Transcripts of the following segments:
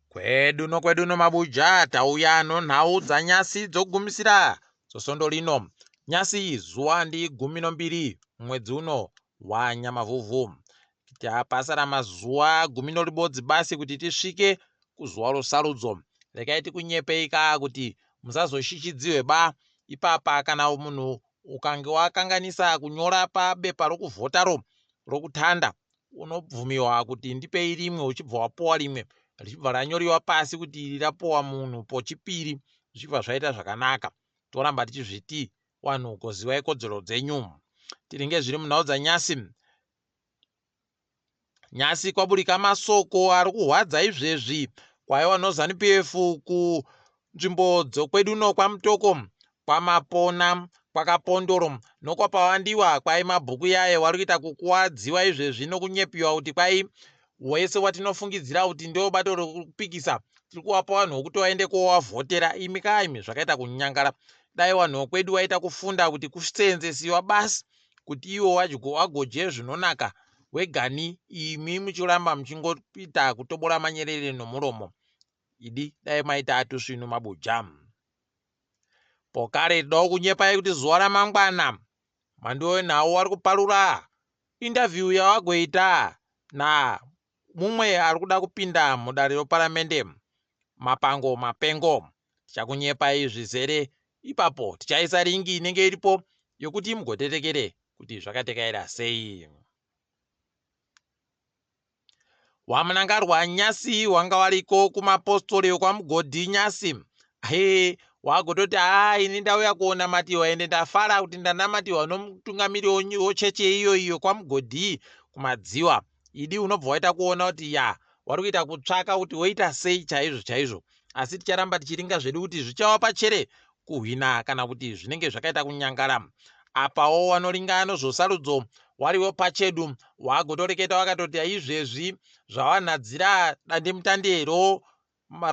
Kwedu nokwedu nomabuja tauya nonhau dzanyasi dzokugumisira dzosondo rino. Nyasi zuva ndi 12 mwedzi uno waNyamavhuvhu. Tapasara mazuva 11 basi kuti tisvike kuzuva rosarudzo. Regai tikunyepei ka kuti musazoshishidziwe ba ipapa kana munhu ukange wakanganisa kunyora pabepa rokuvhotaro rokutanda unobvumiwa kuti ndipei rimwe uchibva wapuwa rimwe richibva ranyoriwa pasi kuti iri rapuwa munhu pochipiri zvichibva zvaita zvakanaka toramba tichizviti wanhu goziwai kodzero dzenyu tiringe zviri munhau dzanyasi nyasi kwaburika masoko ari kuhwadza izvezvi kwaiwa nozanu pf kunzvimbo dzokwedu uno kwamutoko kwamapona kwakapondoro nokwapawandiwa kwai mabhuku yaye wari kuita kukuwadziwa izvezvi nokunyepiwa kuti kwai wese watinofungidzira kuti ndo bato rekupikisa tiri kuwapa vanhu vokuti waende kowavhotera imi kaimi zvakaita kunyangara dai vanhu vokwedu waita kufunda kuti kuseenzesiwa basi kuti iwo wagodye zvinonaka wegani imi muchiramba muchingoita kutobora manyerere nomuromo idi dai maita atusvinu mabuja Pokare todawo kunyepai kuti zuva ramangwana mhanduwe wenhau wari kuparura interview yawagoita namumwe ari kuda kupinda mudare reparamende mapango mapengo tichakunyepai zvizere ipapo tichaisa ringi inenge iripo yokuti mugotetekere kuti zvakatekaira sei. WaMnangarwa nyasi wanga wariko kumapostori ekwaMugodhi nyasi he wagototi haa ini ndauya kuonamatiwa ende ndafara kuti ndanamatiwa nomutungamiri wocheche iyo iyo kwaMugodhi kumadziwa idi unobva waita kuona kuti ya wari kuita kutsvaka kuti woita sei chaizvo chaizvo asi ticharamba tichiringa zvedu kuti zvichava pachere kuhwina kana kuti zvinenge zvakaita kunyangara apawo wanoringa anozvosarudzo wariwo pachedu wagotoreketa wakatoti aizvezvi zvawanhadzira dandemutande ro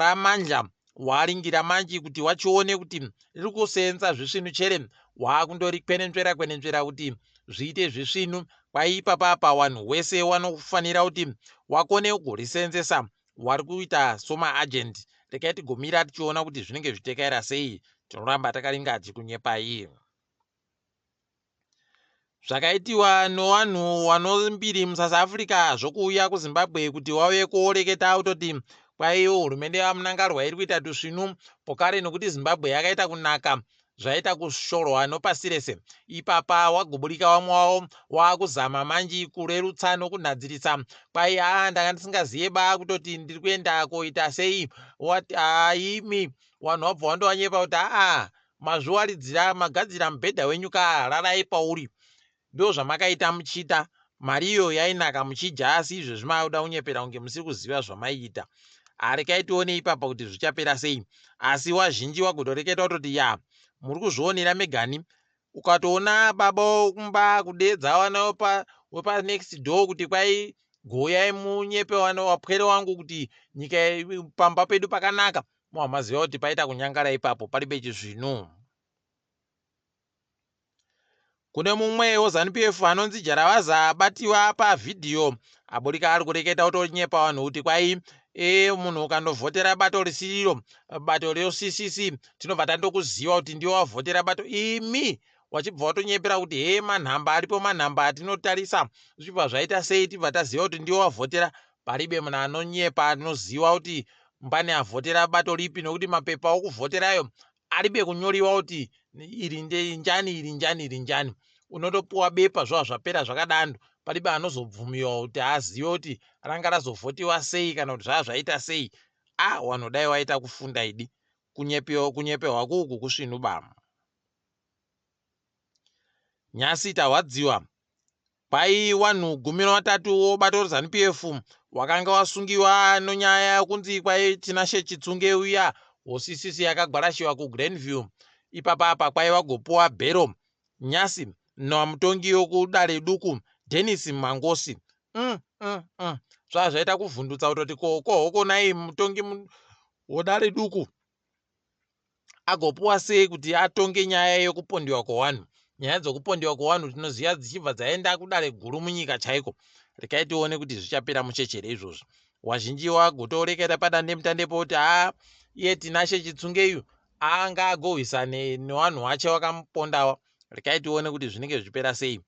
ramandla waringira manji kuti wachione kuti riri kuseenza zvisvinu chere waakundorikwenenzvera kwenenzvera kuti zviite zvisvinu kwaiipapapa wanhu wese wanofanira kuti wakone kurisenzesa wari kuita somaagent regai tigomira tichiona kuti zvinenge zvitekaira sei tinoramba takaringa tichikunyepai zvakaitiwa nowanhu wanombiri musouth africa zvokuuya kuzimbabwe kuti wauye kuoreketa kutoti kwaiyo hurumende yamunangarwa iri kuita tusvinu pokare nokuti zimbabwe yakaita kunaka zvaita kushorwa nopasi rese ipapa waguburika wamwe wavo waakuzama manji kurerutsa nokunhadzirisa kwai aa ndanga ndisingaziye ba kutoti ndiri kuenda koita sei wati aimi wanhu wabva wandovanyepa kuti aa mazviwaridzira magadzira mubhedha wenyu ka rarai pauri Ndozvamakaita muchiita mari iyo yainaka muchidya asi izvezvi makuda kunyepera kunge musiri kuziva zvamaiita. Arekai tione ipapa kuti zvichapera sei. Asi wazhinji wagotoreketa kutoti ya muri kuzvionera megani. Ukatoona baba kumba kudeedza wana wepa next door kuti kwai gouyai munyepe wana wapwere wangu kuti nyika pamba pedu pakanaka. Mohamaziva kuti paita kunyangara ipapo paribe chizvinu. Kune mumwe weZanu-PF anonzi Jaravaza abatiwa pavhidhiyo aburika ari kureketa kutonyepa vanhu kuti kwai e munhu ukandovhotera bato risiriro bato reCCC tinobva tandokuziva kuti ndiwe wavhotera bato imi wachibva watonyepera kuti hee manhamba aripo manhamba atinotarisa zvichibva zvaita sei tibva taziva kuti ndiwe wavhotera paribe munhu anonyepa anoziva kuti mbani avhotera bato ripi nokuti mapepa okuvhoterayo aribe kunyoriwa kuti iri njani iri njani iri njani unotopuwa bepa zvava zvapera zvakadando paribe anozobvumiwa kuti azive kuti ranga razovhotiwa sei kana kuti zvava zvaita sei a ah, wanhu dai waita kufunda idi kunyepewa kunyepewa kuuku kusvinu bamu Nyasi tarwadziwa kwai wanhu 13 wobato reZanu PF wakanga wasungiwa nonyaya yokunzi kwai Tinashe Chitsunge uya hosisisi yakagwarashiwa kuGlenview ipapa apa kwai wagopuwa bhero nyasi namutongi wokudare duku Dennis Mangosi mm, mm, mm. Zvaa zvaita kuvhundutsa kutoti ko kohokonai mutongi wodare duku agopuwa sei kuti atonge nyaya yekupondiwa kwewanhu nyaya dzokupondiwa kwewanhu tinoziva dzichibva dzaenda kudare guru munyika chaiko rekai tione kuti zvichapera muchechere izvozvi Wazhinji wagotoreketa padandemutande poti haa iye Tinashe Chitsungeyu anga agohwisane newanhu wache wakamupondawa. Rekai tione kuti zvinenge zvichipera sei.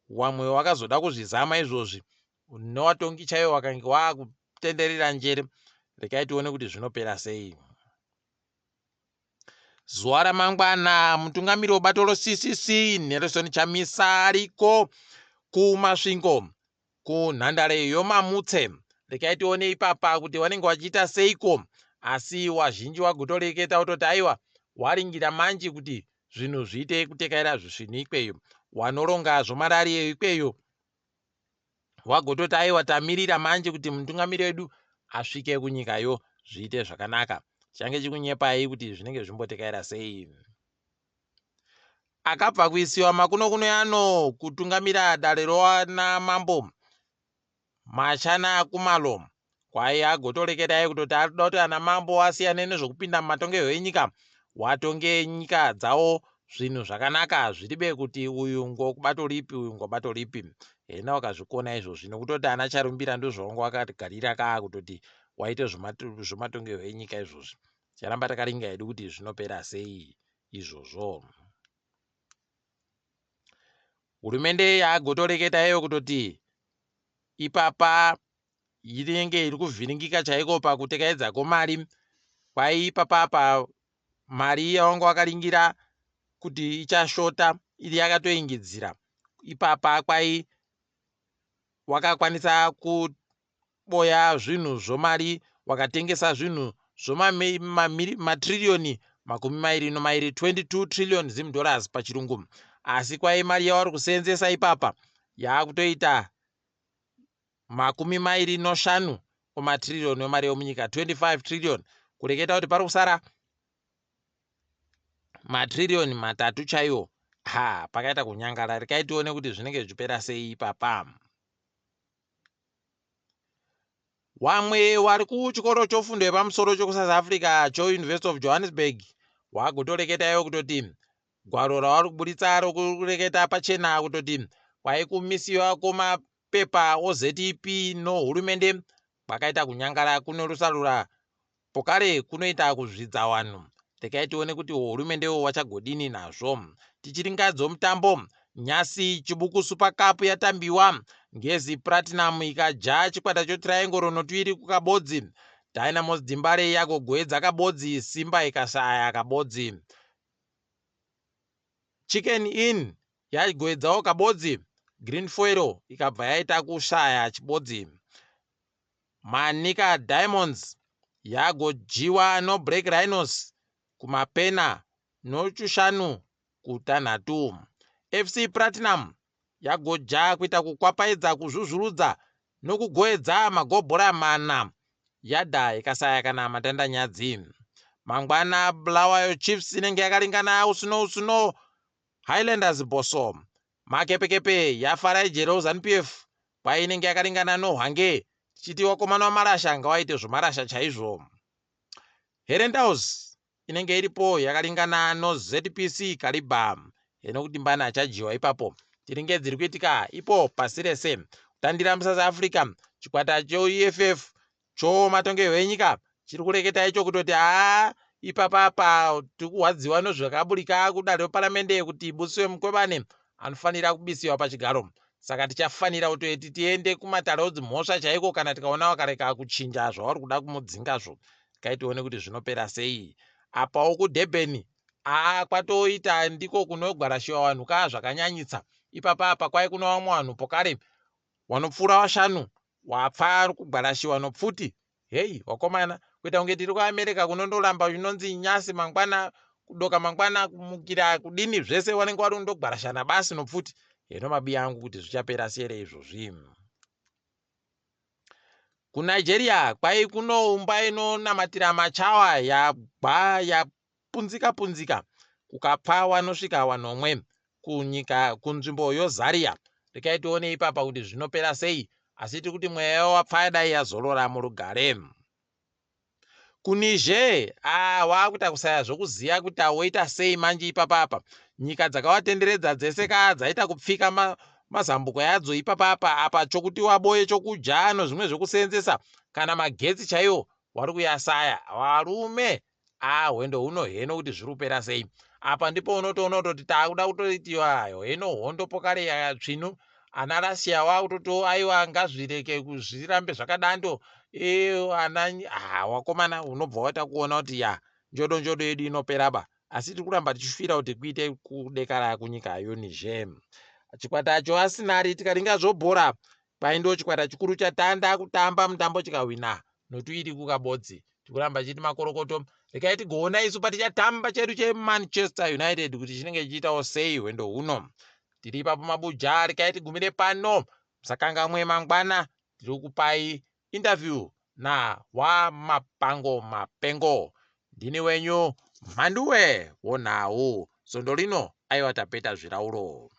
Wamwe wakazoda kuzvizama izvozvi newatongi chaiwo wakange wakutenderera njere. Rekai tione kuti zvinopera sei. Zuva ramangwana mutungamiri webato roCCC Nelson Chamisa ariko kuMasvingo kunhandare yoMamutse. Rekai tione ipapa kuti wanenge wachiita seiko, asi wazhinji wagotoreketa kutoti aiwa waringira manji kuti zvinhu zviite kutekaira zvisvinu ikweyo. Wanoronga zvomarariyo ikweyo wagototi aiwa tamirira manje kuti mutungamiri wedu asvike kunyikayo zviite zvakanaka. Change chikunyepai kuti zvinenge zvimbotekaira sei. Akabva kuisiwa makunokuno yano kutungamira dare rowana mambo Machana Kumalo kwai agotoreketai kutoti ari kuda kuti ana mambo asiyane nezvokupinda mumatongerwo enyika watonge nyika dzawo zvinhu zvakanaka zviribe kuti uyu ngokubato ripi uyu ngobato ripi hena wakazvikona izvozvi nokutoti ana Charumbira ndozvawanga wakagarira kaa kutoti waite zvomatongerwo enyika izvozvi Ticharamba takaringa hedu kuti zvinopera sei izvozvo. Hurumende yagotoreketa iyo kutoti ipapa inenge iri kuvhiringika chaiko pakutekaedza kwemari kwai ipapa apa mari yawanga wakaringira kuti ichashota iri yakatoingidzira ipapa kwai wakakwanisa kuboya zvinhu zvomari wakatengesa zvinhu zvomatiriyoni 22, 22 trillion zim dollars pachirungu asi kwai mari yavari kuseenzesa ipapa yaakutoita 25 kumatiriyoni wemari yomunyika 25 trillion kureketa kuti pari kusara matiriyoni 3 chaiwo. Ha, pakaita kunyangara. Rekai tione kuti zvinenge zvichipera sei ipapa. Wamwe wari kuchikoro chofundo yepamusoro chokuSouth Africa choUniversity of Johannesburg wagotoreketa iwo kutoti gwaro ravari kuburitsa rokureketa pachena kutoti kwaikumisiwa kwomapepa oZEP nohurumende kwakaita kunyangara kunorusarura Pokare kunoita kuzvidza wanhu. Rekai tione kuti hurumendewo wachagodini nazvo. Tichiringadzo mutambo, nyasi Chibuku Super Cup yatambiwa, Ngezi Platinum ikaja chikwata choTriangle notuiri kukabodzi, Dynamos Dimbare yagogoedza kabodzi, Simba ikashaya kabodzi. Chicken Inn yagoedzawo kabodzi, Green Fuel ikabva yaita kushaya chibodzi. Manica Diamonds yagodyiwa noBlack Rhinos kumapena noChushanu kutanhatu. FC Platinum yagoja kuita kukwapaidza kuzvuzvurudza nokugoedza magobhora mana yadha ikasaya kana matandanyadzi. Mangwana Bulawayo Chiefs inenge yakalingana usuno usuno Highlanders Bosso. Makepekepe yaFarai Jero Zanu PF kwainenge yakalingana noHwange tichiti wakomana wamarasha ngawaite zvomarasha chaizvo. Herentals inenge iripo yakalingana noZPC Kariba heno mbana achadyiwa ipapo. Tiringe dziri kuitika ipo pasi rese. Kutandira muSouth Africa chikwata choEFF chomatongerwo enyika chiri kureketa icho kutoti haa ipapapa tiri kurwadziwa nezvakaburika kudare reparamende kuti Busiwe Mkhwebane anofanira kubisiwa pachigaro saka tichafanira kutoti tiende kumatare odzimhosva chaiko kana tikaona wakareka kuchinja zvauri kuda kumudzingazvo kai tione kuti zvinopera sei apawo kuDurban aa kwatoita ndiko kunogwarashiwa vanhu kaa zvakanyanyitsa ipapa apa kwai kuno vamwe vanhu pokare wanopfuura washanu wapfa kugwarashiwa nopfuti heyi wakomana kuita kunge tiri kuAmerica kunondoramba inonzi nyasi mangwana kudoka mangwana kumukira kudini zvese wanenge wari undogwarashana basi nopfuti heno mabiya angu kuti zvichapera sere izvozvi. KuNigeria kwai kunoumba inonamatira machawa yagwa yapunzika punzika kukapfa wanosvika wanomwe kunyika kunzvimbo yoZaria. Rekai tione ipapa kuti zvinopera sei asi tiri kuti mweya wapfa dai yazorora murugare. KuNiger ah, wakuita kusaya zvokuziva kuti woita sei manje ipapa apa nyika dzakawatenderedza dzese ka dzaita kupfika mazambuko yadzo ipapapa apa chokuti waboye chokudya nozvimwe zvokuseenzesa kana magetsi chaiwo wari kuyasaya varume a hwendo huno heno kuti zviri kupera sei apa ndipo unotoona kutoti taakuda kutoitiwa ayo heno hondo pokare yatsvinu ana Russia wakutotiwo aiwa ngazvireke zvirambe zvakadando e, ana ah, wakomana unobva waita kuona kuti ya njodo njodo yedu inoperaba asi tiri kuramba tichifira kuti kuite kudekara kunyika yoNiger chikwata cho Arsenal tikaringa zvobhora Pai ndo chikwata chikuru chatanda kutamba mutambo chikahwina notuiri kukabodzi. Tikuramba chiti makorokoto. Rekai tigoona isu patichatamba chedu cheManchester United kuti chinenge chichiitawo sei hwendo huno. Tiri ipapo mabuja, rekai tigumire pano. Musakangamwe mangwana tiri kupai interview na waMapango Mapengo. Ndini wenyu Mhanduwe wonhau. Svondo rino aiwa tapeta zvirauro.